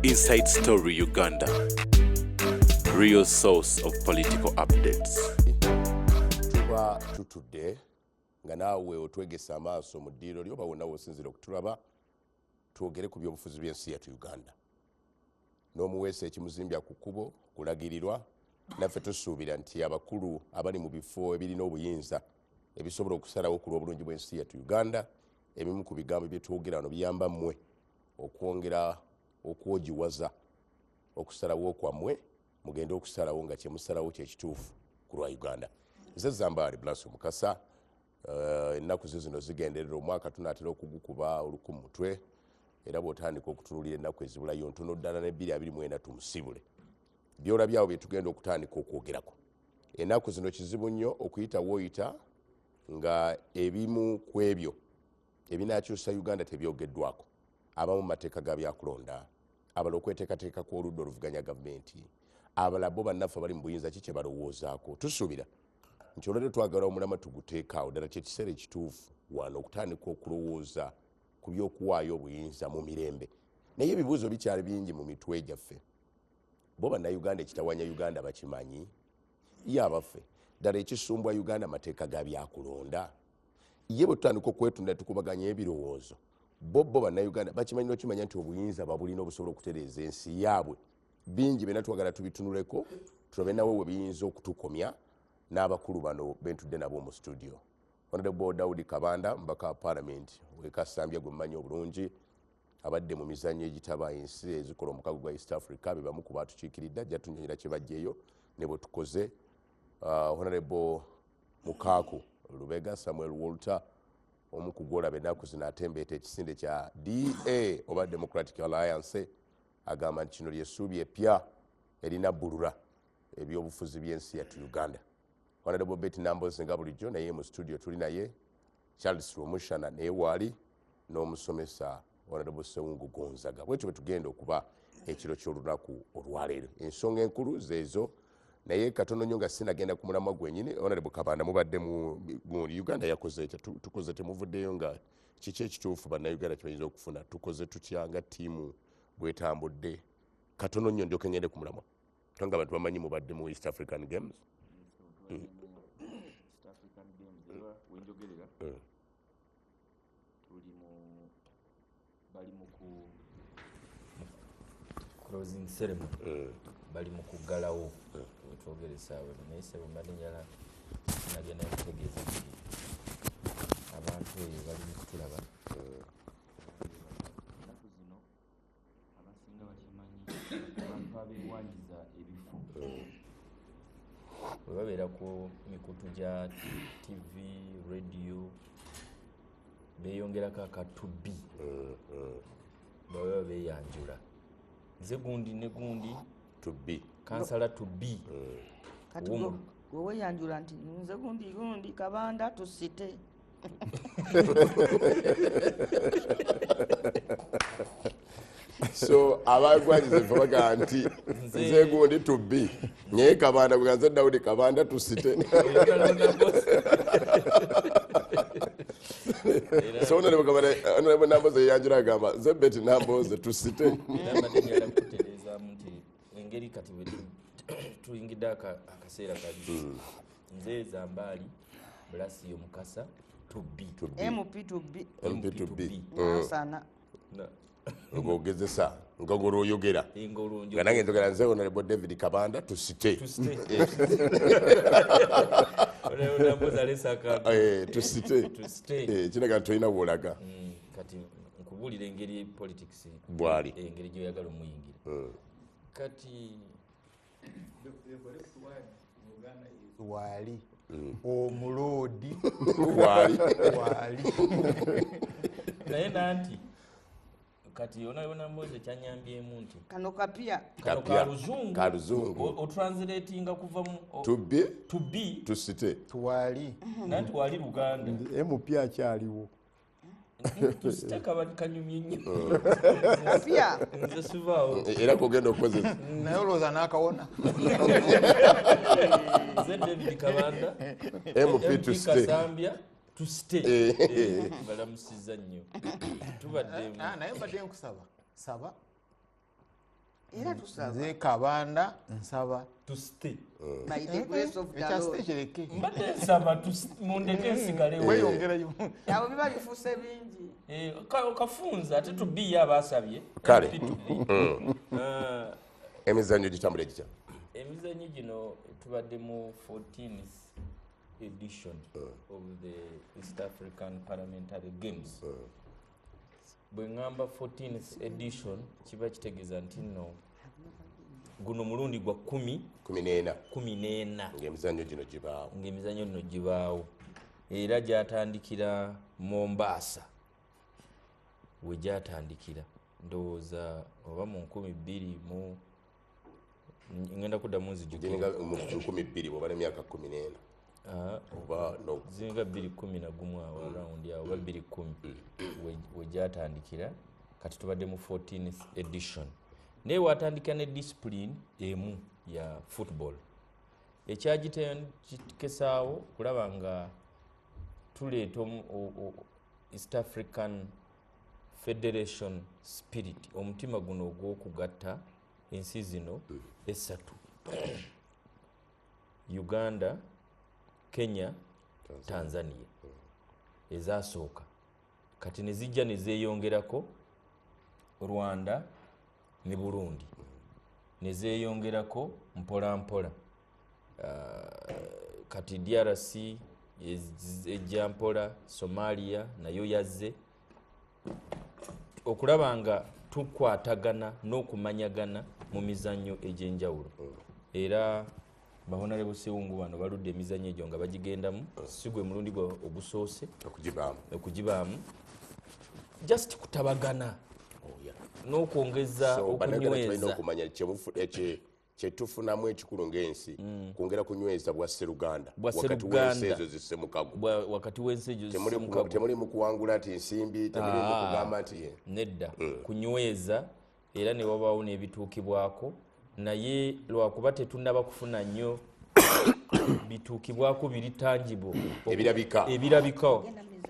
Inside Story Uganda, real source of political updates. Tuba tutudde nga naawe otwegesa amaaso mu ddiiro lyo oba wonna wosinzira okutulaba, twogere ku byobufuzi by'ensi yattu Uganda. N'omuweesa ekimuzimbya ku kkubo kulagirirwa, naffe tusuubira nti abakulu abali mu bifo ebirina obuyinza ebisobola okusalawo ku lw'obulungi bw'ensi yattu Uganda, ebimu ku bigambo byetwogera wano biyamba mmwe okwongera okwogiwaza okusalawo kwammwe, mugende okusalawo nga kyemusalawo kyekituufu ku lwa Uganda. Nze Zambaali Blaso Mukasa. Ennaku zo zino zigenderera omwaka tunaatera okugukuba oluku mu mutwe, era bw'otandika okutunuulira ennaku ezibulayo ntono ddala ne 2024 tumusibule. Byolabyawo bye tugenda okutandika okwogerako ennaku zino kizibu nnyo okuyita wooyita nga ebimu ku ebyo ebinakyusa Uganda tebyogeddwako. Abamu mu mateeka ga byakulonda, abalala okweteekateeka kw'oludda oluvuganya gavumenti, abalala bo bannaffe abali mu buyinza ki kye balowoozaako. Tusuubira nti olwaliro twagala omulama tuguteekaawo ddala kyekiseera ekituufu wano okutandika okulowooza ku by'okuwaayo obuyinza mu mirembe, naye ebibuuzo bikyali bingi mu mitwe gyaffe. Bo bannayuganda ekitawanya Uganda bakimanyi? Ye abaffe ddala ekisumbwa Uganda mateeka ga byakulonda? Ye bwe tutandika okwetunda tukubaganya ebirowoozo, bo bannayuganda bakimanyi n'okimanya nti obuyinza babulina obusobola okutereeza ensi yaabwe? Bingi byonna twagala tubitunuleko, tulabe nawe we biyinza okutukomya n'abakulu bano bentudde nabo mu studio. Honorable Daudi Kabanda, mubaka wa Parliament wekasambya gwe mmanyi obulungi, abadde mu mizannyo egitaba ensi ezikola omukago gwa East Africa, be bamu ku batukiikiridde, ajja tunyonyera kye bajjeeyo ne bwe tukoze. Honorable Mukaaku Lubega Samuel Walter, omu ku gwolaba ennaku zino atembeeta ekisinde kya DA oba Democratic Alliance, agamba nti kino lyessuubi epya erinabbulula ebyobufuzi by'ensi yattu Uganda. Honorable Betty Nambooze nga bulijjo naye mu studio tuli naye, Charles Rwomushana naye waali, n'omusomesa Honorable Sewungu Gonzaga. Bwetyo bwe tugenda okuba ekiro ky'olunaku olwaleero. Ensonga enkulu zeezo, naye katono nnyo nga sinagenda ku mulamwa gwenyini. Honorable Kabanda, mubadde mu gundi Uganda yakoze ekyo, tukoze temuvuddeyo nga kiki ekituufu bannayuganda kyebayinza okufuna, tukoze tutya nga ttiimu bwetambudde? Katono nnyo ndyoke ngende ku mulamwa, kubanga abantu bamanyi mubadde mu East African Games. East African Games, era wenjogerera tuli mu bali mu ku closing ceremony, bali mu kuggalawo wetwogera essaawa eno. Naye sebo, mbadde njala nagenda kutegeeza nti abantu eyo bali mu kutulaba ennaku zino. Abasinga bakimanyi, abantu abeegwanyiza ebifo bwe babeera ku mikutu gya TV, radio, beeyongerako aka to be baba beeyanjula, nze gundi ne gundi, to be, kansala to be. Kati gwe weeyanjula nti nze gundi gundi Kabanda tusite. So abagwanyiza ebifo bagamba nti nze gundi to be, naye Kabanda gwe nze Daudi Kabanda tusite. So Honorable Nambooze yeyanjula agamba nze Betty Nambooze tusite. Era mbadde njagala kutereezaamu nti engeri kati bwe tuyingidde akaseera kali, nze Zambaali Bulasiyo Mukasa to be. MP to be. MP to be. Nansana. Ng'ogezesa nga olwoyogera Ng'olwonjo- nga nange njogera nze Honorable David Kabanda tusite. Tusite. Honorable Nambooze aleese akantu. Tusite. Tusite. Kiraga nti tolina bw'olaga. Kati nkubuulira engeri politics Bwali. Engeri gyoyagala omuyingira kati. Waali omuloodi. Waali. Waali. Naye nanti kati Honorable Nambooze kyanyambyemu nti Kano kapya. Kano Kapya. ka luzungu. Ka luzungu. Otranslatinga kuva mu To be. To be. Tusite. Tuwaali. Nanti wali Luganda. MP akyaliwo. Tusite kaba kanyumye nnyo. Kapya. Nze sivaawo. Era kogenda okukozesa. Naye olowooza n'akawona. Nze David Kabanda, MP tusite. Kasambya tusite. Balamusiza nnyo, tubadde Ah, naye mbadde nkusaba saba. Era tusaba. Nze Kabanda nsaba to stay. By the grace of the Lord. Kireke. Mbadde nsaba mundeke nsigalewo. Weeyongerayo. Abo biba bifuuse bingi. Kafunza ate tubiye abasabye. Kale. Emizannyo gitambula gitya? Emizannyo gino tubadde mu 14th edition of the East African Parliamentary Games. Bwe ŋŋamba 14th edition kiba kitegeeza nti nno guno mulundi gwa 14 ng'emizannyo gino gibaawo. Ng'emizannyo gino gibaawo. Era gyatandikira Mombasa we gyatandikira ndowooza oba mu 2000 mu ngenda kuddamu nzijukire. Mu 2000 bw'oba n'emyaka 14. Oba no. Zinga 2011 awo around awo oba 2010 we gyatandikira. Kati tubadde mu 14th edition. Naye watandika ne discipline emu ya football. Ekyagiteekesaawo kulaba nga tuleeta East African Federation spirit, omutima guno ogw'okugatta ensi zino esatu, Uganda, Kenya, Tanzania ezasooka. Kati ne zijja ne zeeyongerako Rwanda ne Burundi, ne zeeyongerako mpola mpola. Kati DRC ejja mpola, Somalia nayo yazze, okulaba nga tukwatagana n'okumanyagana mu mizannyo egy'enjawulo. Era Honorable Ssewungu bano baludde emizannyo egyo nga bagigendamu, si gwe mulundi gwe ogusoose okugibaamu, just kutabagana n'okwongeza okunyweza. Okumanya kyetufunamu ekikulu ng'ensi kwongera kunyweza bwa sseruganda wakati w'ensi ezo zissemukago. Wakati w'ensi ezo zissemukago. Temuli mu kuwangula nti nsimbi, temuli mu kugamba nti nedda, kunyweza. Era ne wabaawo n'ebituukibwako, naye lwakuba tetunnaba kufuna nnyo bituukibwako biri tangible, ebirabika,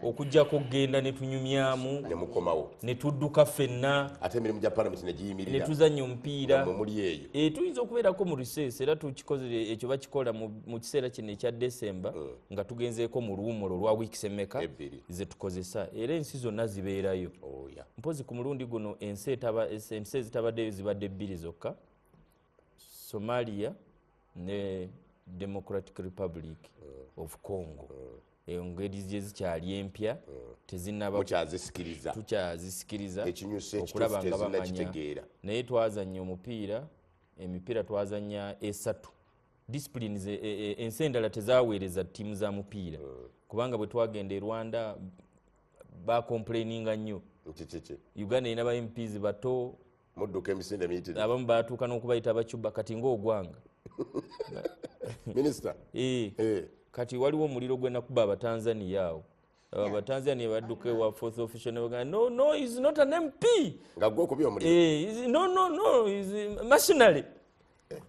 okujjako okugenda ne tunyumyamu ne mukomawo ne tudduka ffenna, ate emirimu gya palamenti ne giyimirira ne tuzannya omupiira mwe muli eyo. Tuyinza okubeerako mu recess, era tukikozere ekyo bakikola mu kiseera kino ekya December nga tugenzeeko mu luwummulo lwa weeks emeka ze tukozesa, era ensi zonna zibeerayo. Mpozi ku mulundi guno ensi ezitabaddeyo zibadde bbiri zokka, Somalia ne Democratic Republic of Congo. Engeri gye zikyali empya tezinnaba, tukyazisikiriza okulaba nga bamanya. Naye twazannya omupiira, emipiira twazannya esatu. Disciplines ensi endala tezaweereza ttiimu za mupiira, kubanga bwe twagenda e Rwanda bakomplaininga nnyo. Uganda erina ba MPs bato, mudduka emisinde miyitirivu, abamu batuuka n'okubayita abacuba kati ng'ogwanga minisita. Kati waliwo omuliro gwe nakuba Abatanzania awo. Abatanzania badduka ewa fourth official ne bagamba no, no, he's not an MP. Nga gwe okubye omuliro. No, no, no, he's mercenary.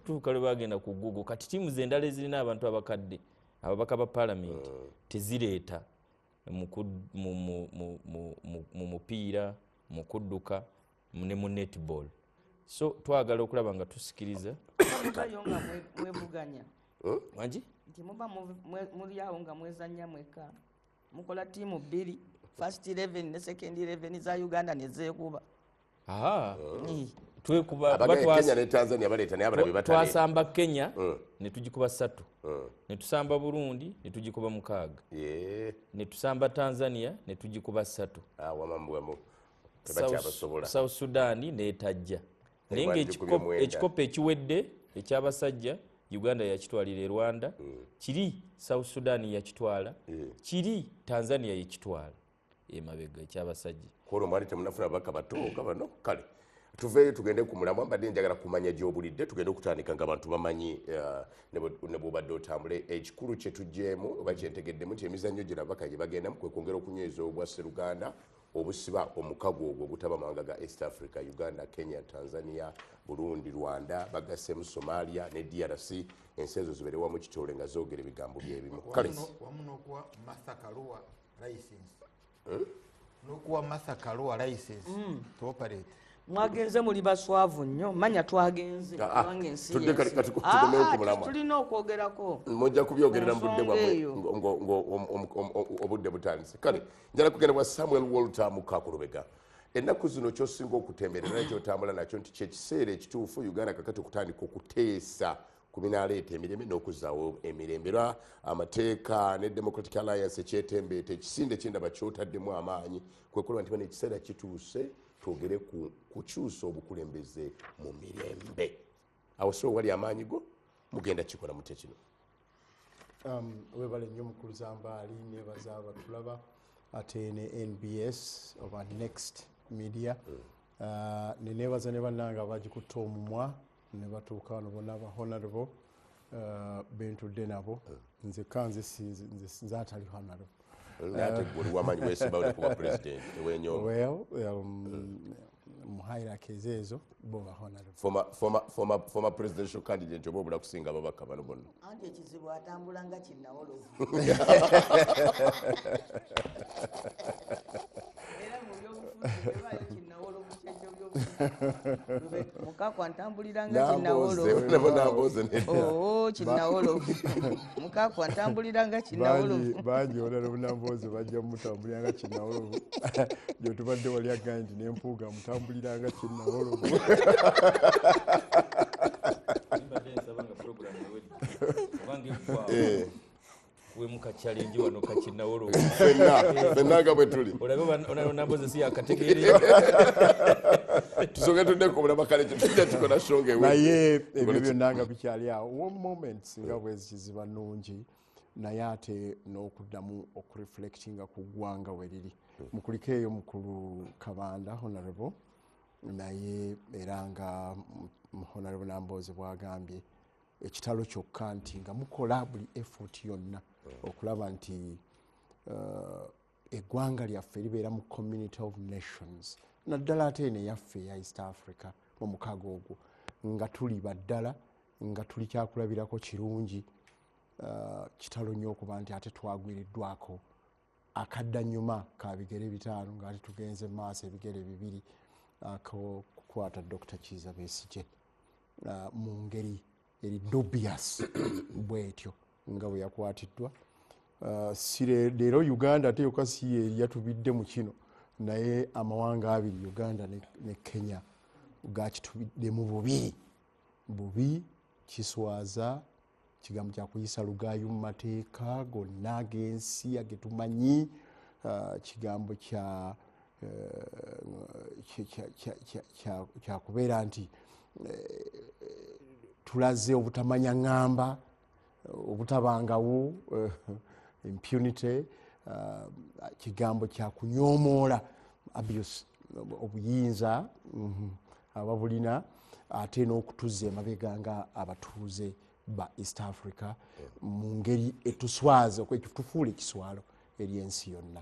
Tuuka lwe bagenda ku Google. Kati ttiimu ze endala ezirina abantu abakadde, ababaka ba palamenti tezireeta mu mupiira, mu kudduka ne mu netball. So twagala okulaba nga tusikiriza. Mubayo nga mwevuganya. Wangi? Nti muba muli awo nga mwezannya mwekka. Mukola ttiimu bbiri, first 11 ne second 11 za Uganda ne zeekuba. Twekuba Kenya ne Tanzania baleeta naye abalabe bataleeta. Twasamba Kenya ne tugikuba 3. Ne tusamba Burundi ne tugikuba 6. Ne tusamba Tanzania ne tugikuba 3. South Sudan n'etajja. Naye ng'ekikopo ekiwedde eky'abasajja Uganda yakitwalira e Rwanda, kiri South Sudan yakitwala, kiri Tanzania yakitwala emabega eky'abasajja. Kwolwo mwali temunnafuna babaka bato nga bano. Kale tuveeyo tugende ku mulamwa. Mbadde njagala kumanya gy'obulidde, tugende okutandika ng'abantu bamanyi ne bw'obadde otambule. Ekikulu kye tuggyeemu oba kye ntegeddemu nti emizannyo gino ababaka gye bagendamu kwe kwongera okunyweza obwa sseruganda obusiba omukago ogwo ogutaba amawanga ga East Africa, Uganda, Kenya, Tanzania, Burundi, Rwanda, bagassemu Somalia ne DRC. Ensi ezo zibeere wamu kitole nga zoogera ebigambo byebimu. Kale wamu n'okuwa Martha Karua license. N'okuwa Martha Karua license to operate. Mwagenze muli baswavu nnyo, manya twagenze kubanga ensi tulina okwogerako. Mujja kubyogerera mu budde bwammwe obudde butandise. Kale njala kugenda bwa Samuel Walter Mukakulubega. Ennaku zino ky'osinga okutemberera ky'otambula nakyo nti kyekiseera ekituufu Uganda kakati okutandika okuteesa ku binaaleeta emirembe n'okuzaawo emirembe. Era amateeka ne Democratic Alliance ekyetembeeta ekisinde kyendaba kyotaddemu amaanyi kwe kulaba nti bano ekiseera kituuse twogere ku kukyusa obukulembeze mu mirembe. Awo so wali amaanyi go mugenda kikola mutya kino? Webale nnyo mukulu Zambaali, nebaza abatulaba ate ne NBS oba Next Media. Nenebaza ne bannange abagikutte omumwa ne batuuka wano bonna ba honorable bentudde nabo. Nze kanze nze atali honorable. Ate gwe oli w'amaanyi weesimbawo ne kuba president ewenyooma. Well, mu hierarchies ezo bo ba honorable. Former presidential candidate oba obula kusinga ababaka bano bonna. Anti ekizibu atambula nga kinnawolovu. Era mu byobufuzi bwebaayo kinnawolovu kyekyo byobufuzi. Mukaaku antambulira nga kinnawolovu. Namboze nedda. Oo, kinnawolovu. Mukaaku antambulira nga kinnawolovu. Bangi honorable Namboze bajja mutambulira nga kinnawolovu. Gye tubadde wali agambye nti n'empuuga mutambulira nga kinnawolovu. Mbadde nsaba nga program ewedde. Kubanga eggwawo. Wemuka challenge wano kakinnawolovu. Ffenna nga bwe tuli. Olabe honorable Namboze si yakategeera. Tusooke tuddeko omulaba kale tujja kikola shonga ewe. Naye ebyo byonna nga bikyali awo. One moment nga bwe ziba nnungi naye ate n'okuddamu okureflectinga ku ggwanga we liri. Mukuliko eyo mukulu Kabanda honorable, naye era nga honorable Namboze bw'agambye ekitalo kyokka nti nga mukola buli effort yonna okulaba nti eggwanga lyaffe libeera mu Community of Nations, naddala ate eno eyaffe eya East Africa mu mukago ogwo, nga tuli baddala, nga tuli kyakulabirako kirungi. Kitalo nnyo okuba nti ate twagwiriddwako akaddannyuma ka bigere 5 ng'ate tugenze mu maaso ebigere 2 akokukwata Dr. Kizza Besigye mu ngeri eri dubious bw'etyo nga bwe yakwatiddwa. Si leero Uganda ate yokka si ye yatubidde mu kino, naye amawanga abiri Uganda ne Kenya gakitubiddemu bubi bubi. Kiswaza kigambo kya kuyisa lugaayu mu mateeka gonna ag'ensi agetumanyi. Kigambo kya kubeera nti tulaze obutamanya ŋŋamba, obutabangawo, impunity. Kigambo kya kunyoomoola abuse, obuyinza ababulina, ate n'okutuzza emabega nga abatuuze ba East Africa mu ngeri etuswaza, tufuula ekiswalo eri ensi yonna.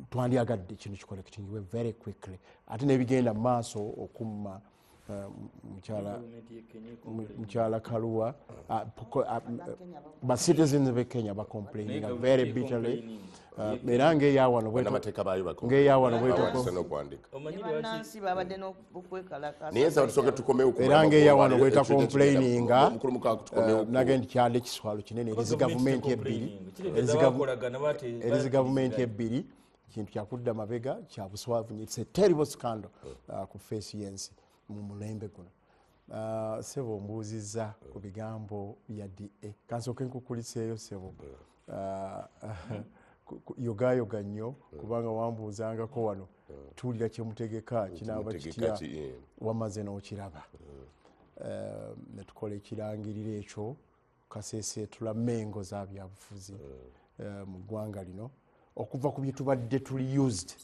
Twandyagadde kino kikolektingibwe very quickly, ate n'ebigenda mu maaso okumma mukyala Kaluwa. Ba citizens b'e Kenya bacomplaininga very bitterly. Era ng'eyawano bannansi babadde n'okwekalakaasa. Naye nsaba tusooke tukomewo ku era ng'eyawano bweta complaininga nage nti kyadde ekiswalo kinene eri zi gavumenti ebbiri, eri zi gavumenti ebbiri, kintu kyakudda mabega kya buswavu. It's a terrible scandal ku face y'ensi mu mulembe guno. Sebo mbuuzizza ku bigambo bya DA. Kansooke nkukuliseeyo sebo. Yogayoga nnyo kubanga wambuuzangako wano tuwulira kye mutegeka kinaaba kitya, wamaze n'okiraba. Ne tukola ekirangiriro ekyo kaseeseetula mmengo za byabufuzi mu ggwanga lino okuva ku bye tubadde tuli used,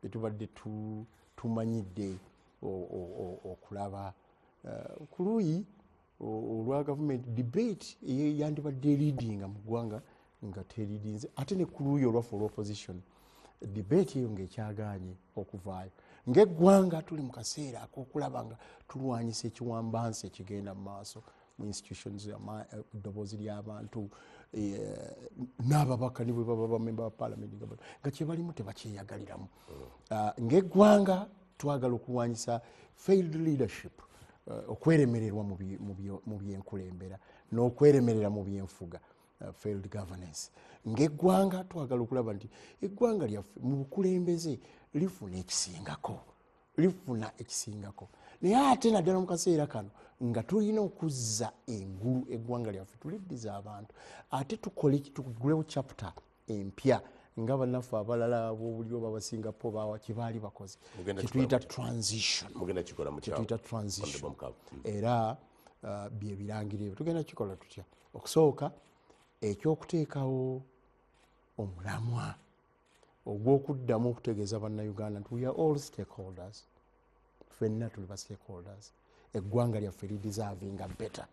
bye tubadde tumanyidde okulaba ku luuyi olwa gavumenti debate yandibadde leadinga mu ggwanga nga teridinze, ate ne ku luuyi olwaffe olwa opposition debate eyo ng'ekyagaanye okuvaayo. Ng'eggwanga tuli mu kaseera ak'okulaba nga tulwanyisa ekiwambansi ekigenda mu maaso mu institutions, eddoboozi ly'abantu n'ababaka ne bwe baba bamemba ba parliament nga kye balimu tebakyeyagaliramu. Ng'eggwanga Twagala okulwanyisa failed leadership, okweremererwa mu byenkulembera n'okweremerera mu byenfuga, failed governance. Ng'eggwanga twagala okulaba nti eggwanga lyaffe mu bukulembeze lifuna ekisingako, lifuna ekisingako. Naye ate naddala mu kaseera kano nga tulina okuzza engulu eggwanga lyaffe, tuliddiza abantu, ate tukole tugulewo chapter empya nga bannaffe abalala ab'obulyo baba Singapore bawa kye baali bakoze, kyetuyita transition. Mugenda kikola mutya? Kyetuyita transition. Honorable Mukaaku. Era bye birangiro ebyo tugenda kikola tutya? Okusooka ekyokuteekawo omulamwa ogw'okuddamu okutegeeza bannayuganda nti we are all stakeholders, ffenna tuli ba stakeholders, eggwanga lyaffe lideservinga better,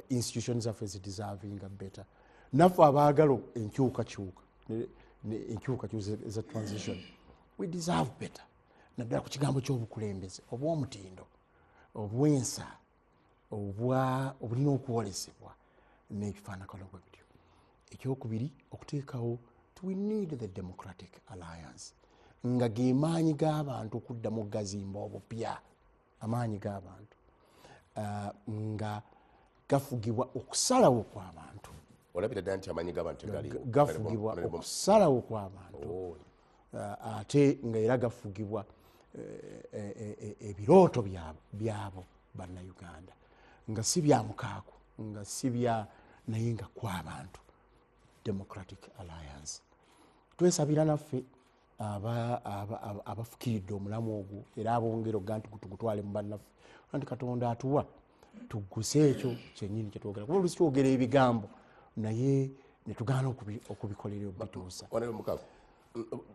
institutions zaffe zideservinga better, naffe abaagala enkyukakyuka enkyukakyuka eza transition we deserve better, naddala ku kigambo ky'obukulembeze obw'omutindo, obw'ensa, obulina okwolesebwa n'ebifaanagano bwe bityo. Ekyokubiri, okuteekawo we need the Democratic Alliance nga ge maanyi g'abantu okuddamu okugazimba obupya, amaanyi g'abantu nga gafugibwa okusalawo kw'abantu. Olabira ddala nti amaanyi g'abantu tegaliiwo. Gafugibwa okusalawo kw'abantu, ate nga era gafugibwa ebirooto byabo bannayuganda, nga si bya mukaaku, nga si bya naye nga kw'abantu. Democratic Alliance. Twesabira naffe abafukiridde omulamu ogwo era abongera okuga nti tugutwale mu bannaffe, anti Katonda atuwa tugguse ekyo kyennyini kye twogera, kuba oluusi twogera ebigambo naye ne tugaana okubikolera obituusa. Honorable Mukaaku,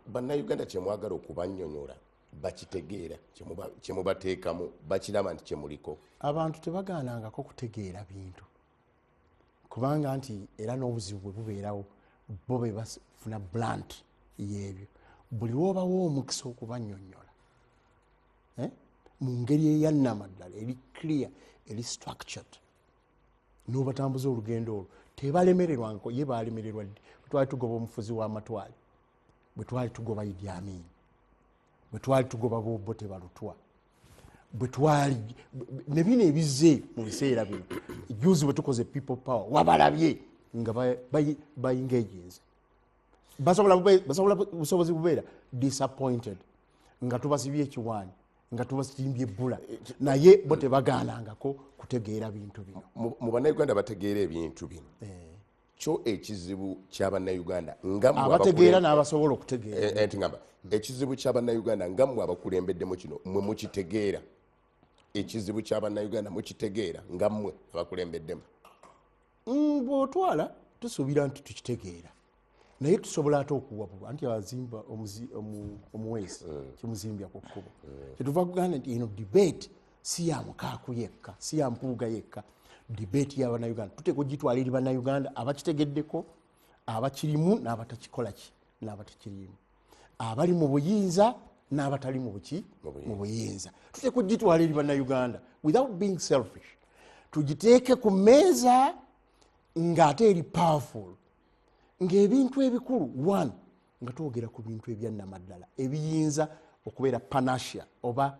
bannayuganda kye mwagala okubannyonnyola bakitegeera, kye mubateekamu bakiraba nti kye muliko? Abantu tebagaanangako kutegeera bintu, kubanga nti era n'obuzibu bwe bubeerawo bo be bafuna blunt y'ebyo. Buli lw'obawa omukisa okubannyonnyola mu ngeri eyannamaddala eri clear, eri structured, n'obatambuza olugendo olwo, tebalemererwangako. Ye baalemererwa ddi? Bwe twali tugoba omufuzi w'amatwale, bwe twali tugoba Idi Amin, bwe twali tugoba Bobo Tebalutwa, bwe twali ne bino ebizze mu biseera bino juzi bwe tukoze people power, wabalabye nga baengaginze, basobola busobozi bubeera disappointed nga tubasibye ekiwaani, nga tubasimbye ebbula, naye bo tebagaanangako kutegeera bintu bino. Mu bannayuganda bategeera ebintu bino. Kyo ekizibu ky'abannayuganda nga mmwe abategeera n'abasobola okutegeera. Nti ngamba ekizibu ky'abannayuganda nga mmwe abakulembeddemu kino mmwe mukitegeera. Ekizibu ky'abannayuganda mukitegeera nga mmwe abakulembeddemu. Bw'otwala tusuubira nti tukitegeera, naye tusobola ate okuwabulwa nti azimba omuweesi kimuzimbya ku kkubo. Kyetuva kugamba nti eno debate si ya Mukaaku yekka, si ya Mpuuga yekka, debate y'abannayuganda tuteekwa ogitwala eri bannayuganda abakitegeddeko, abakirimu n'abatakikola ki, n'abatakirimu, abali mu buyinza n'abatali mu buki, mu buyinza. Tuteekwa ogitwala eri bannayuganda without being selfish, tugiteeke ku mmeeza ng'ate eri powerful, ng'ebintu ebikulu one, nga twogera ku bintu ebyannamaddala ebiyinza okubeera panacea oba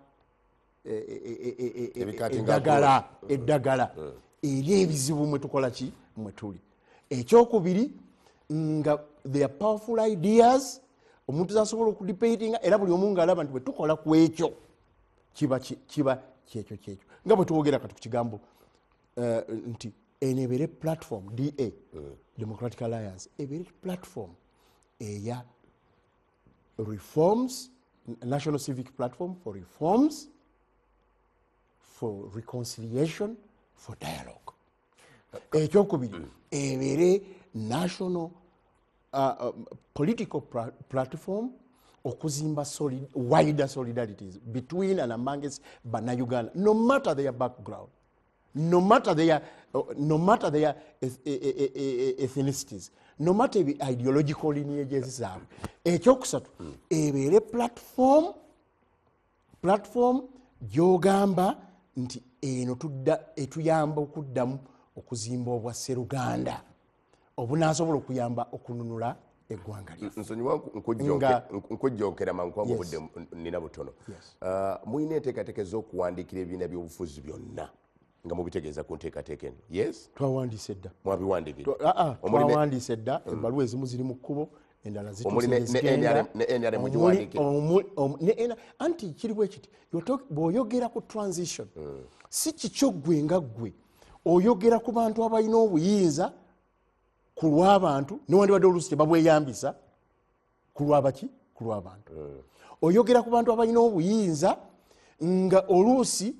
eddagala eddagala eri ebizibu mwe tukola ki, mwe tuli. Ekyokubiri, nga they are powerful ideas omuntu zasobola okudebatinga, era buli omu ng'alaba nti bwe tukola ku ekyo kiba kyekyo kyekyo. Nga bwe twogera kati ku kigambo nti eno ebeere platform DA, Democratic Alliance, ebeere platform eya reforms, National Civic Platform for reforms, for reconciliation, for dialogue. Ekyokubiri, ebeere national political platform okuzimba wider solidarities between and amongst bannayuganda, no matter their background, no matter their ethnicities, no matter the ideological lineages zaabwe. Ekyokusatu, ebeere platform gy'ogamba nti eno etuyamba okuddamu okuzimba obwa sseruganda obunaasobola okuyamba okununula Eggwanga lyaffe. Nsonyiwa nkujjonkera mangu obudde nina butono. Mulina enteekateeka ez'okuwandiikira ebibiina by'obufuzi byonna nga mubitegeeza ku nteekateeka eno? Yes? Twawandiise dda. Mwabiwandiikidde? Twawandiise dda, ebbaluwa ezimu ziri mu kkubo, endala Omuli ne NRM mugiwandiikire? Anti kiri bwe kiti, bw'oyogera ku transition, si kikyo ggwe nga ggwe, oyogera ku bantu abalina obuyinza ku lw'abantu, newandibadde oluusi tebabweyambisa ku lw'abaki? Ku lw'abantu. Oyogera ku bantu abalina obuyinza nga oluusi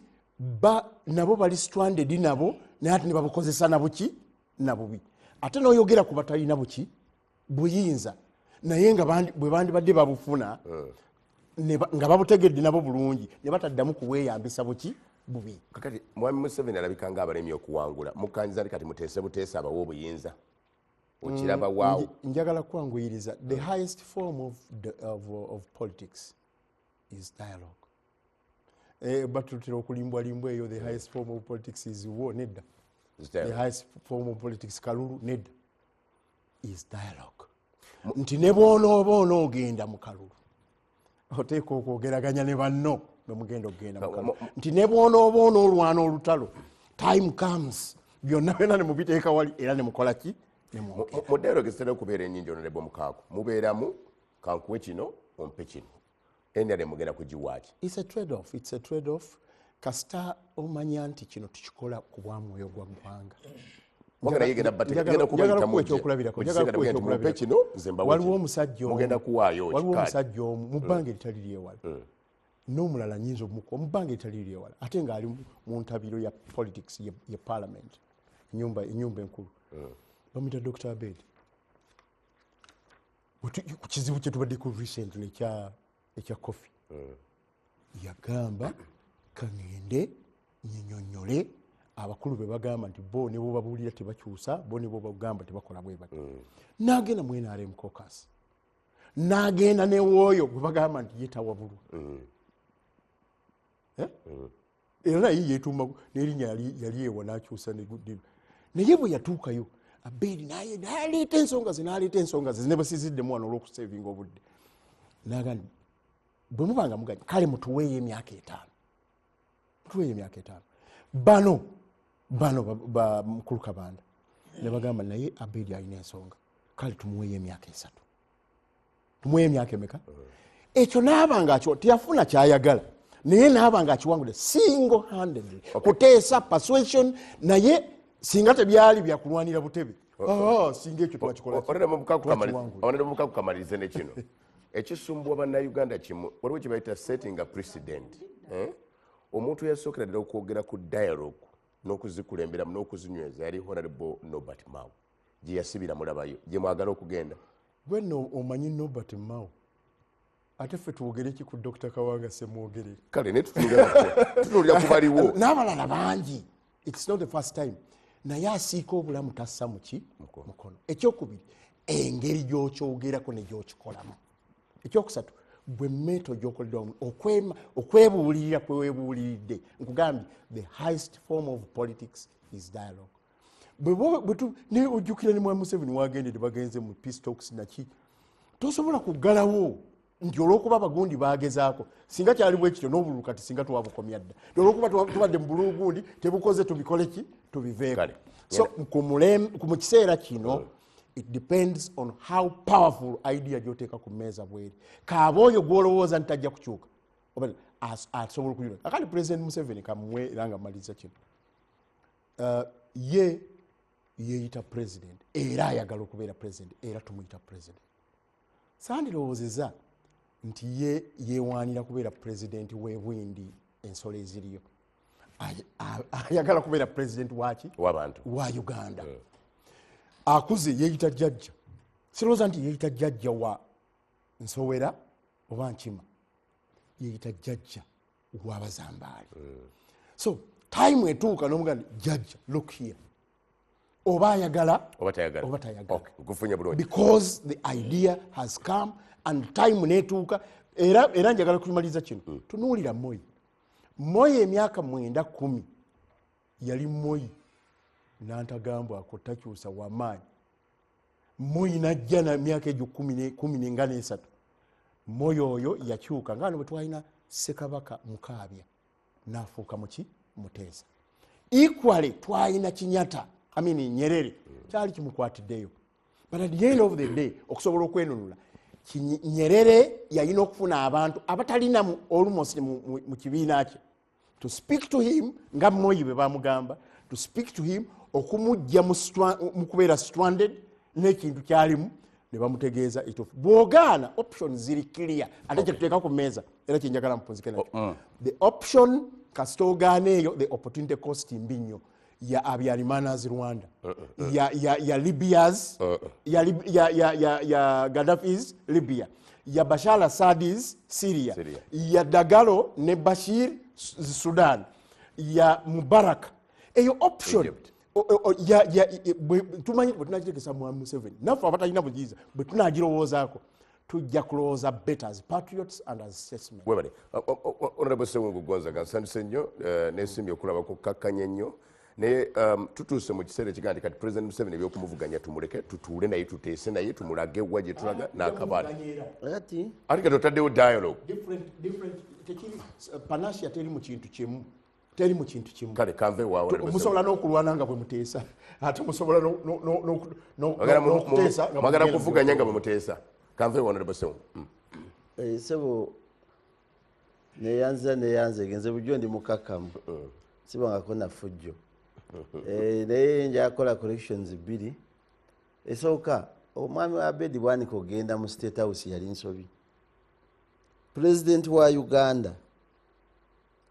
nabo bali stranded nabo, naye ate ne babukozesa na buki? Na bubi. Ate n'oyogera ku batalina buki? Buyinza. Naye nga bwe bandibadde babufuna, nga babutegedde nabo bulungi, ne bataddamu kubweyambisa buki? Bubi. Kakati Mwami Museveni alabika nga abalemye okuwangula. Mukkanyiza kati muteese buteese abawe obuyinza. Okiraba waawo. Njagala kwanguyiriza. The highest form of politics is dialogue. Batutera okulimbwalimbwa eyo, the highest form of politics is war, nedda. The highest form of politics kalulu, nedda. Is dialogue. Nti ne bw'onooba onoogenda mu kalulu, oteeka okwogeraganya ne banno bwe mugenda okugenda mu kalulu. Nti ne bw'onooba onoolwana olutalo, time comes, byonna byonna ne mubiteeka wali era ne mukola ki? Mu dialogue zitera okubeera ennyingi, Honorable Mukaaku, mubeeramu kankuwe kino ompe kino. NRM mugenda kugiwaaki? It's a trade-off, it's a trade-off. Kasita omanya nti kino tukikola ku bwa mwoyo gwa ggwanga. Waliwo omusajja omu mu bbanga eritali lyewala, n'omulala nnyinza omukuwa mu bbanga eritali lyewala, ate ng'ali mu ntabiro ya politics ye parliament, ennyumba enkulu, bamuyita Dr. Abed. Ku kizibu kye tubaddeko recently ekya coffee, yagamba kaŋŋende nyinyonnyole abakulu be bagamba nti bo ne bwobabuulira tebakyusa, bo ne bwobagamba tebakola bwe bati. N'agenda mu NRM caucus, n'agenda ne wooyo gwe bagamba nti ye tawabulwa. Era naye yeetuuma n'erinnya yali ewa n'akyusa. Naye bwe yatuukayo Abedi naye n'aleeta ensonga ze, n'aleeta ensonga ze ne basiziddemu wano olw'okusevinga obudde. N'agamba bwe mubanga muganya kale mutuweeyo emyaka 5, mutuweeyo emyaka 5. Bano ba mukulu Kabanda ne bagamba naye Abedi alina ensonga, kale tumuweeyo emyaka 3, tumuweeyo emyaka emeka? Ekyo n'abanga teyafuna kyayagala, naye n'abanga akiwangudde single handedly, kuteesa persuasion. Naye singa tebyali byakulwanira butebe, singa ekyo twakikola. Honorable Mukaaku, kamalirize ne kino ekisumbuwa bannayuganda kimu, waliwo kye bayita setting a precedent. Omuntu eyasookera ddala okwogera ku dialogue n'okuzikulemberamu n'okuzinyweza yali Honorable Norbert Mao, gye yasibira mulabayo, gye mwagala okugenda. Gwe nno omanyi Norbert Mao, ate ffe twogere ki ku Dr. Kawanga Ssemwogerere? Kale naye tutunuulira ku baliwo n'abalala bangi. It's not the first time. Naye asiika obulamu tassa muki mukono. Ekyokubiri, engeri gy'okyogerako ne gy'okikolamu. Ekyokusatu, bwe mmeeto gy'okoleddwamu okwebuulirira kwe weebuuliridde. Nkugambye the highest form of politics is dialogue. Ojjukira ne Mwami Museveni wagendedde bagenze mu peace talks naki, tosobola kuggalawo nti olw'okuba abagundi bagezaako. Singa kyali bwe kityo n'obululu kati singa twabukomya dda, olw'okuba tubadde mu bululu gundi tebukoze, tubikole ki? Tubiveeko. So mu kiseera kino it depends on how powerful idea gy'oteeka ku mmeeza bweri. Kaaba oyo gw'olowooza nti tajja kukyuka, asobola okuyula. Akati President Museveni kamuwe era nga mmaliriza kino, ye yeeyita president era ayagala okubeera president era tumuyita president. Sandirowoozezza nti ye yeewaanira kubeera president w'ebwindi ensolo eziriyo. Ayagala kubeera president waki? W'abantu. Wa Uganda. Akuze yeeyita jjajja. Sirowooza nti yeeyita jjajja wa nsowera oba nkima, yeeyita jjajja w'abazambaali. So time etuuka n'omugamba jjajja look here, oba ayagala oba tayagala. Oba tayagala. Nkufunye bulungi. Because the idea has come and time netuuka. Era njagala kumaliriza kino. Tunuulira Moi. Moi emyaka 9 10 yali Moi nantagambwako takyusa wamaanyi. Moi najja na myaka egyo 13. Moi oyo yakyuka nga bwe twalina Ssekabaka Mukaabya n'afuuka muki Muteesa. Equally twalina Kenyatta, I mean Nyerere, kyali kimukwatiddeyo. But at the end of the day okusobola okwenunula Nyerere yalina okufuna abantu abatalina almost mu kibiina kye to speak to him nga Moi bwe bamugamba, to speak to him okumujja mu kubeera stranded n'ekintu kyalimu ne bamutegeeza ekituufu. Bw'ogaana option ziri clear, ate kyetuteeka ku mmeeza era kyenjagala mupunzike nakyo. The option kasita ogaana eyo, the opportunity cost mbi nnyo ya Habyarimana's Rwanda, ya Libya's, ya Gaddafi's Libya, ya Bashar Assad's Syria, ya Dagalo ne Bashir Sudan, ya Mubarak. Eyo option tumanyi bwe tunagitegesa Mwami Museveni naffe abatalina buyiza bwe tunagirowoozaako tujja kulowooza better as patriots and as statesmen. Webale Honorable Ssewungu Gonzaga, nsanyuse nnyo nesiimye okulaba kukkakkanya ennyo, naye tutuuse mu kiseera ekigaa nti kati President Museveni ebyokumuvuganya tumuleke, tutuule naye, tuteese naye, tumulage wa gye tulaga n'akabaale. Ate kati otaddewo dialogue. Panacea teri mu kintu kimu. Teri mu kintu kimu. Kale kanve waawo. Musobola n'okulwana nga bwe muteesa, ate musobola n'okuteesa. Mwagala kuvuganya nga bwe muteesa. Kanve waawo Honorable Ssewungu. Ssebo neyanze nze bulijjo ndi mukakkamu, sibangako na ffujjo. Naye njakola corrections bbiri. Esooka, omwami wa Abedi Bwanika ogenda mu State House yali nsobi. President wa Uganda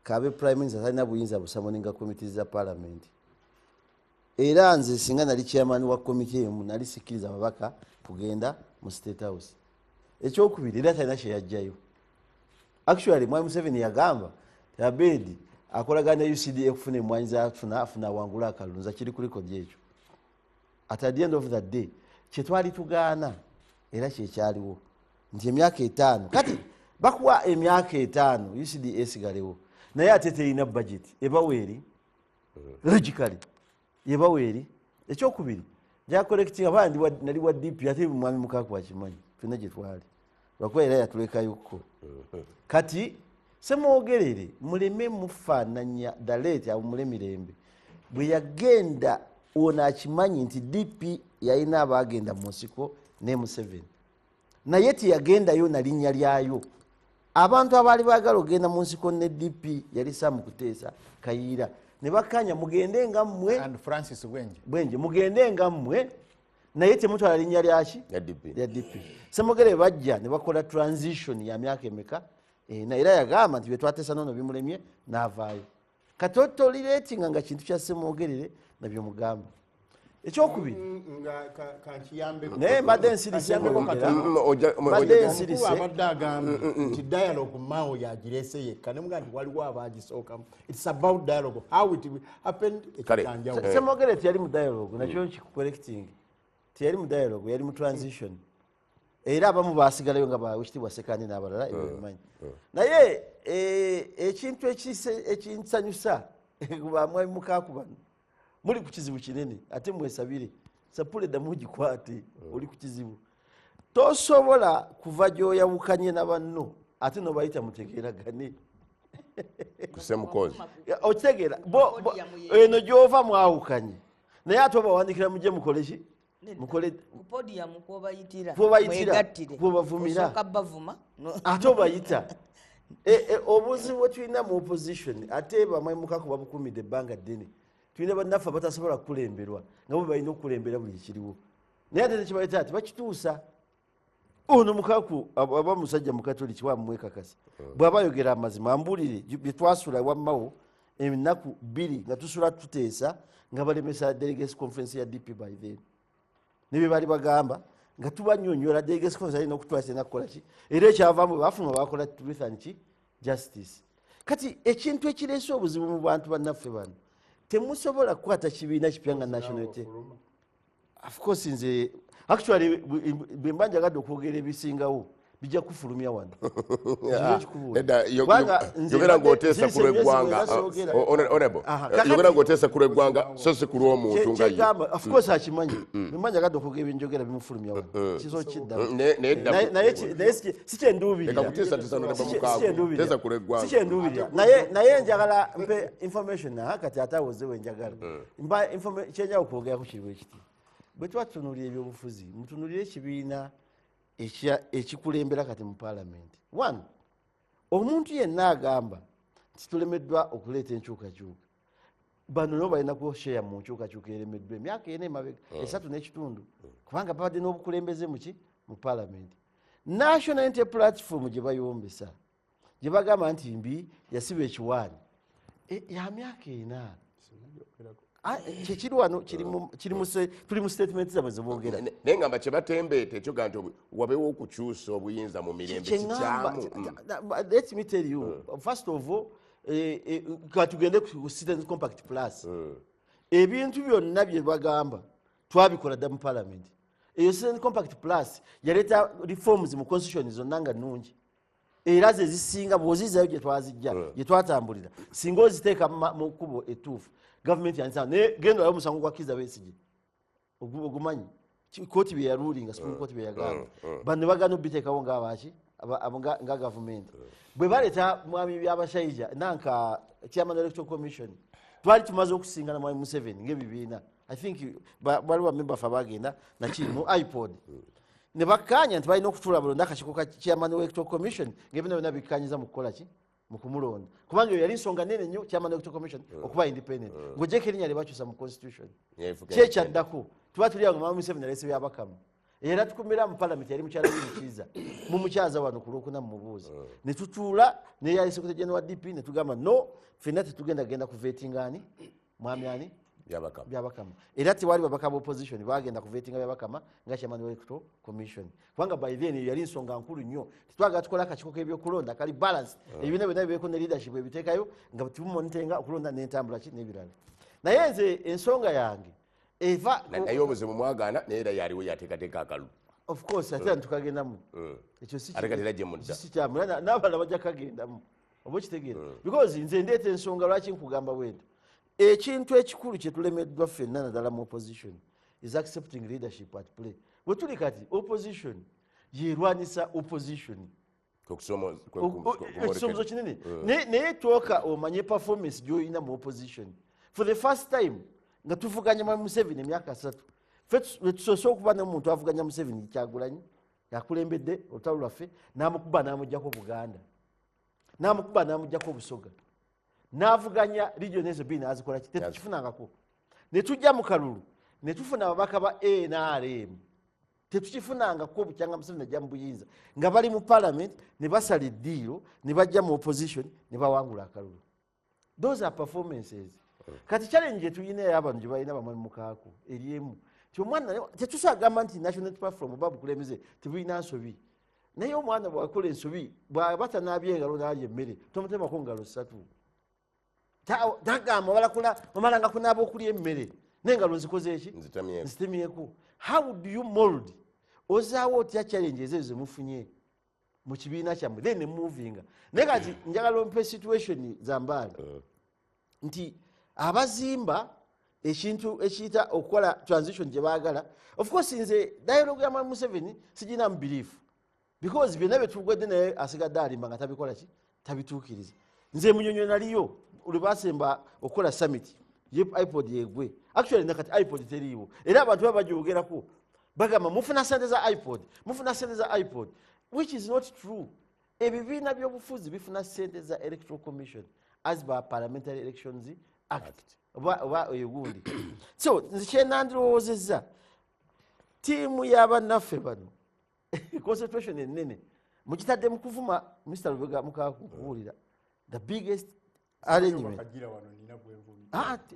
kabe Prime Minister talina buyinza busummoninga committee za parliament. Era nze singa nali chairman wa committee emu nali sikkiriza ababaka kugenda mu State House. Ekyokubiri, era talina kye yajjayo. Actually Mwami Museveni yagamba Abedi akolagana ne UCDA okufuna emmwanyi zafuna afuna awangula akalulu, nze kiri ku record ekyo. At the end of the day kye twali tugaana era kyekyaliwo nti emyaka 5 kati bakuwa emyaka 5 UCDA esigalewo, naye ate terina budget ebaweeri logically ebaweeri. Ekyokubiri, nja collecting abandi nali wa DP ate mwami Mukaku akimanyi ffenna gye twali lwakuba era yatulekayokko. Kati Ssemwogerere muleme mufaananya the late awummule mirembe bwe yagenda ono akimanyi nti DP yalina abaagenda mu nsiko ne Museveni, naye teyagendayo na linnya lyayo. Abantu abaali baagala okugenda mu nsiko ne DP yali Sam Kuteesa Kayiira ne bakkaanya mugende nga mmwe and Francis Bwenje mugende nga mmwe, naye temutwala linnya lyaki lya DP. Ssemwogerere bajja ne bakola transition ya myaka emeka, era yagamba nti bye twateesa nono bimulemye n'avaayo. Kati otolireetinga nga kintu kya Ssemwogerere nabyo mugamba. Ekyokubiri naye mbadde nsirise abadde agamba nti dialogue Mao yagireese yekka, ne mugamba nti waliwo abaagisookamu. It's about dialogue, how it happened ekyanjawulo. Ssemwogerere teyali mu dialogue, nakyo nkikucorrecting. Teyali mu dialogue, yali mu transition. Era abamu baasigalayo nga bawekitiibwa Ssekandi n'abalala ebyo bimanyi. Naye ekintu ekinsanyusa bamwami Mukaku bano muli ku kizibu kinene, ate mwesabire sapule ddamu ogikwate, oli ku kizibu. Tosobola kuva gy'oyawukanye na banno ate n'obayita mutegeeragane. Okitegeera eno gy'ova mwawukanye, naye ate obawandikira mujje mukole ki? Mukole ku podium kwobayitira, mwegattire, kwobavumira, ate obayita. Obuzibu bwe tulina mu opposition ate bamwami Mukaku babukuumidde ebbanga ddene. Tulina bannaffe abatasobola kukulemberwa nga bo balina okukulembera buli ekiriwo, naye ate tekibayita ati bakituusa. Ono Mukaku aba musajja mukatoliki wamwekakasa, bw'aba ayogera amazima ambuulire bye twasula wammawo ennaku 2 nga tusula tuteesa nga balemesa delegates conference ya DP by then, ne bye baali bagamba nga tubanyonyola delegates conference alina okutwala kirina kukola ki, era ekyavaamu bafuna bakola truth and ki justice. Kati ekintu ekireese obuzibu mu bantu bannaffe bano, temusobola kukwata kibiina kipya nga nationality. Of course nze actually bwe mba njagadde okwogera ebisingawo Bijja kufulumya wano. Yogera ng'oteesa ku lw'eggwanga. Honorable, yogera ng'oteesa ku lw'eggwanga so si ku lw'omuntu nga ye. Of course akimanyi. Mmanyi agadde okwogera ebinjogera bimufulumya wano. Kisobola kiddamu. Naye si kye nduubirira. Leka kuteesatiisa Honorable Mukaaku. Teesa ku lw'eggwanga. Si kye nduubirira. Naye njagala mpe information na kati ate awoze we njagala. Mpa kye njagala okwogerako kiri bwe kiti. Bwe tuba tutunuulira ebyobufuzi, mutunuulire ekibiina ekikulembera kati mu parliament. One, omuntu yenna agamba nti tulemeddwa okuleeta enkyukakyuka, bano nabo balina kusheya mu nkyukakyuka eremeddwa emyaka 4 emabega, 3.5, kubanga babadde n'obukulembeze muki mu parliament. National Unity Platform gye bayombesa, gye bagamba nti mbi yasiba ekiwaani, ya myaka 4. Kiri wano tuli mu statement zaabwe ze boogera. Naye ngamba kye batembeeta ekyo ga nti wabeewo okukyusa obuyinza mu mirembe kikyamu. Let me tell you, first of all, katugende ku Citizens Compact Plus. Ebintu byonna bye bagamba twabikola dda mu parliament. Eyo Citizens Compact Plus yaleeta reforms mu constitution zonna nga nnungi. Era ze zisinga bw'ozizaayo gye twazijja, gye twatambulira, singa oziteeka mu kkubo ettuufu, gavumenti yandisaba. Naye genda olabe omusango gwa Kizza Besigye ogumanyi kooti bye yarulinga, Supreme Court bye yagamba, bano ne bagaana obiteekawo ng'abaaki nga gavumenti. Bwe baleeta mwami Byabashaija nanka Chairman Electoral Commission, twali tumaze okusingana mwami Museveni ng'ebibiina. I think waliwo bamemba ffe abagenda nakiri mu iPod. Ne bakkaanya nti balina okutuula balonde akakiiko ka Chairman Electoral Commission ng'ebina byonna bikkaanyiza mu kukola ki? Mu kumulonda. Kubanga eyo yali nsonga nnene nnyo Chairman Electoral Commission okuba independent. Ng'oggyeko erinnya lye bakyusa mu constitution. Ki ekyaddako? Tuba tuli awo nga Mwami Museveni aleese Byabakama. Era tukumira mu parliament yali mukyala we Mukiiza. Mumukyaza wano ku Lwokuna mumubuuze. Ne tutuula ne yali Secretary General wa DP ne tugamba no, ffenna tetugenda genda kuvetinga ani? Mwami ani? Byabakama. Byabakama. Era tewali babaka ba opposition bagenda kuvetinga Byabakama nga Chairman Electoral Commission. Kubanga by then yali nsonga nkulu nnyo. Tetwagala tukola akakiiko k'ebyokulonda kali balance. Ebibiina byonna bibeeko ne leadership ebiteekayo nga tumonitoringa okulonda n'entambula ki n'ebirala. Naye nze ensonga yange eva naye obuzibu mwagaana naye era yaliwo yateekateeka akalulu. Of course ate tukagendamu. Ekyo si Ate kati era gye mudda. Si kyamu. N'abalala bajja kagendamu. Oba okitegeera? Because nze ndeeta ensonga lwaki nkugamba bwento. Ekintu ekikulu kye tulemeddwa ffenna naddala mu opposition is accepting leadership at play. Bwe tuli kati opposition yerwanisa opposition. Ekisoomozo kinene. Naye tooka omanye performance gy'olina mu opposition. For the first time nga tuvuganya Mwami Museveni emyaka 3. Ffe tusoose okuba n'omuntu avuganya Museveni Kyagulanyi, yakulembedde olutalo lwaffe, n'amukuba n'amuggyako Buganda, n'amukuba n'amuggyako Busoga, n'avuganya region ezo bbiri n'azikola ki? Tetukifunangako. Ne tujja mu kalulu, ne tufuna ababaka ba NRM. Tetukifunangako bukyanga Museveni ajja mu buyinza. Nga bali mu parliament, ne basala eddiiro, ne bajja mu opposition, ne bawangula akalulu. Those are performances. Kati challenge gye tulina ey'abantu gye balina bamwe Mukaaku eri emu. Nti omwana tetusobola kugamba nti National Platform oba bukulembeze tebulina nsobi. Naye omwana bw'akola ensobi, bw'aba tanaabye engalo n'alya emmere, tomutemako ngalo 3. Tagamba omalanga kunaaba okulya emmere, n'engalo nzikoze eki? Nzitemyeko. Nzitemyeko. How do you mold? Ozaawo otya challenge ezo ze mufunye mu kibiina kyammwe? Then ne movinga. Naye kati njagala ompe situation Zambaali. Nti abazimba ekintu ekiyita okukola transition gye baagala. Of course nze dialogue ya Mwami Museveni sigina mu belief. Because byonna bye tugwedde naye asigadde alimba nga tabikola ki? Tabituukiriza. Nze Munyonyo naliyo lwe baasemba okukola summit, ye iPod yegwe. Actually nakati iPod teriiwo. Era abantu baba bagyogerako bagamba mufuna ssente za iPod, mufuna ssente za iPod, which is not true. Ebibiina by'obufuzi bifuna ssente za Electoral Commission as by Parliamentary Elections Act. Oba oyo gundi. So nze kye nandirowoozezza, ttiimu y'abannaffe bano concentration ennene mukitadde mu kuvuma Mr. Lubega Mukaaku kuwulira the biggest arrangement.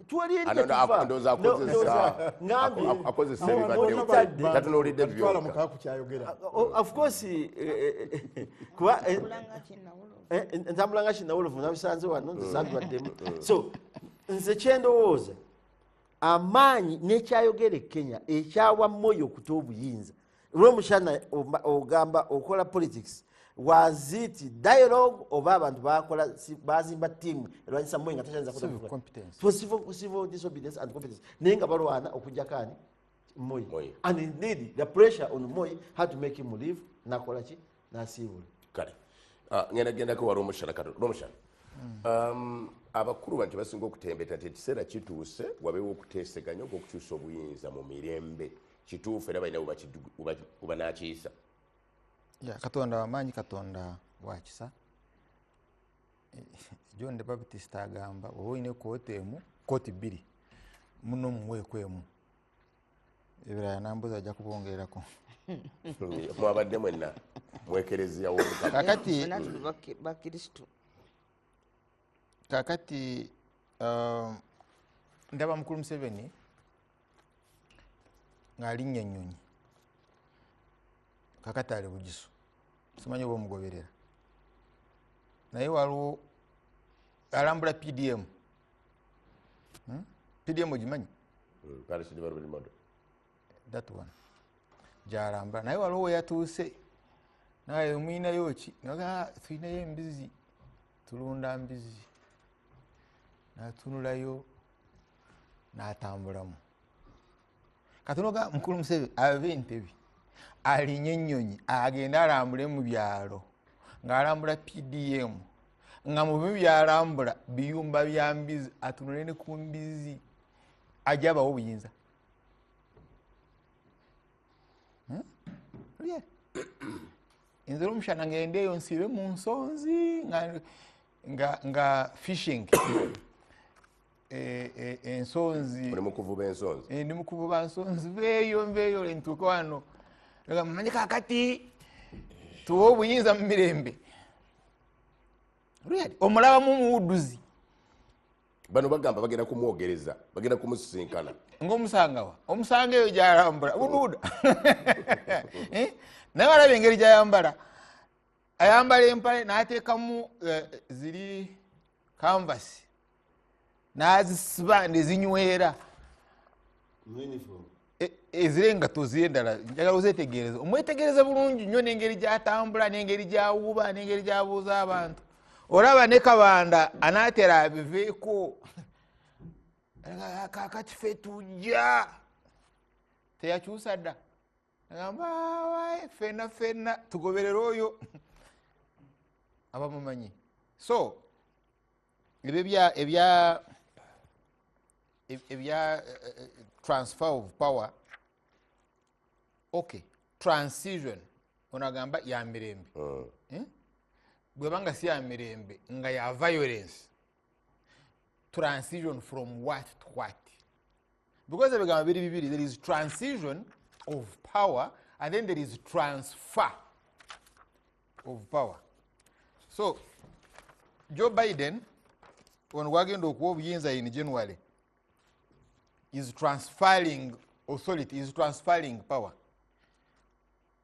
Tuwali eri Ano, gye tuva. ndowooza No, ndowooza ngambye. akozesa No, ebibaddewo. mukitadde. Tatunuulidde Atwala byokka. Mukaaku kyayogera. Of course, kuba, Ntambula nga kinnawolovu. ntambula nga kinnawolovu, nabisanze wano, nze sabibaddemu. So, nze kye ndowooza, amaanyi n'ekyayogera e Kenya, ekyawa Moi okuta obuyinza, Lwomushana ogamba okola politics, was it dialogue oba abantu bakola bazimba team erwanyisa Moi nga tachanza Civil kukola competence. For civil disobedience and competence, naye nga balwana okujjako ani? Moi. Moi. And indeed the pressure on Moi had to make him leave, nakola ki? Nasiibula. Kale ngenda gendako wa Lwomushana katono. Lwomushana, abakulu bantu basinga okutembeta nti ekiseera kituuse wabeewo okuteeseganya ogw'okukyusa obuyinza mu mirembe. Kituufu era balina webanakiyisa? Ya, Katonda wamaanyi, Katonda wakisa. John the Baptist agamba oba olina ekooti emu, kooti bbiri, muno muweeko emu, ebirala nambuzi ajja kubongerako. Mwabadde mwenna mwekereziya w'Omukama. Ffenna tuli bakristu. Kakati ndaba mukulu Museveni ng'alinnya ennyonyi, kakati ali Bugisu, simanyi oba omugoberera, naye waliwo alambula PDM. PDM ogimanyi? Parish Development Model. That one gyalambula, naye waliwo weyatuuse naye omwinayo ki, naga tulinayo embizi, tulunda mbizi, natunulayo n'atambulamu. Katono mukulu Museveni ave Entebbe alinye ennyonyi agende alambule mu byalo, ng'alambula PDM, nga mu bimu byalambula biyumba bya mbizi, atunule ne ku mbizi, ajja abawe obuyinza. Nze Lwomushana ngendeeyo nsiibe mu nsonzi nga fishing. Ensonzi. Oli mu kuvuba ensonzi? Ndi mu kuvuba nsonzi, nveeyo, nveeyo, ntuuke wano. Nga mmanyi kaakati tuwe obuyinza mu mirembe. Really? Omulabamu muwudduzi. Bano bagamba bagenda kumwogereza, bagenda kumusisinkana. Ng'omusangawa? Omusanga eyo gy'alambula, buduuda. Naye walaba engeri gy'ayambala. Ayambala empale n'ateekamu ziri canvas, n'azisiba ne zinywera. Uniform. Eziri engatto ziri endala, njagala ozeetegereze. Omwetegereze bulungi nnyo n'engeri gy'atambula, n'engeri gy'awuuba, n'engeri gy'abuuza abantu. Olaba ne Kabanda anaatera abiveeko. Kaakati ffe tujja. Teyakyusa dda. Agamba, waayi, ffenna ffenna tugoberere oyo. Abamumanyi. So, ebyo ebya transfer of power, okay, transition, onagamba ya mirembe. Bwebanga si ya mirembe, nga ya violence. Transition from what to what? Because ebigambo biri bibiri, there is transition of power and then there is transfer of power. So, Joe Biden, ono gwagenda okuwa obuyinza in January, is transferring authority, is transferring power.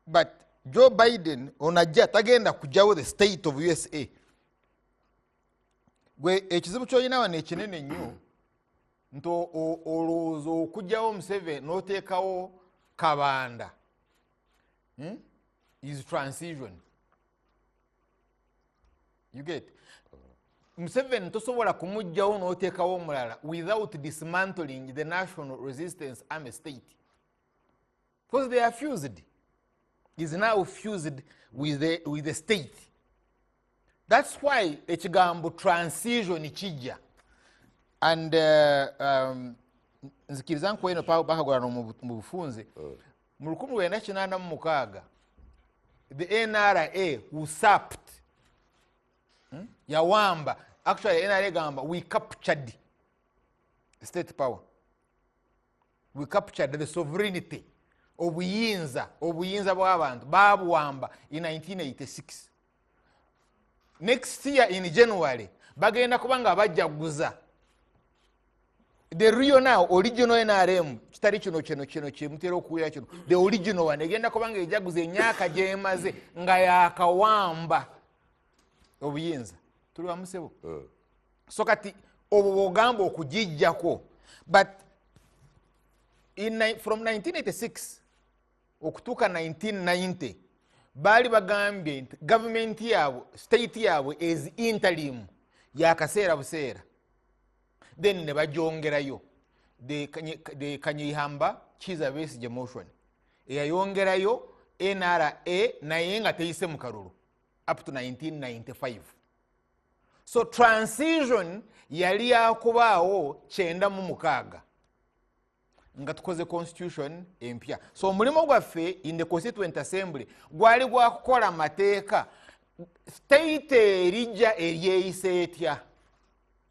But Joe Biden onajja tagenda kujjawo the state of USA. Gwe ekizibu ky'olina wano ekinene nnyo nti olowooza okugyawo Museveni n'oteekawo Kabanda, Is transition. You get? Museveni tosobola kumuggyawo n'oteekawo omulala without dismantling the National Resistance Army state. Because they are fused. Is now fused with the state. That's why ekigambo transition kijja. And nzikiriza nkuwa eno bakagulana mu bufunze. Mu 1986, the NRA usurped. Yawamba. Actually, NRA gamba, we captured state power. We captured the sovereignty. Obuyinza, obuyinza bw'abantu babuwamba in 1986. Next year in January bagenda kubanga bajjaguza the real now original NRM, kitali kino kino kino kyemutera okuwulira kino, the original one egenda kubanga ejaguza emyaka gyemaze nga yakawamba obuyinza. Tuli wamusebo. So kati obwo bw'ogamba okugijjako, but from 1986 okutuuka 1990 baali bagambye nti gavumenti yaabwe, state yaabwe is interim, yakaseera buseera. Then ne bagyongerayo the Kanyeihamba Kiza Besigye motion eyayongerayo NRA, naye nga teyise mu kalulu up to 1995. So transition yali yakubaawo 96 nga tukoze constitution empya. So omulimu gwaffe in the Constituent Assembly gwali gwakukola mateeka, state erijja eryeyisa etya.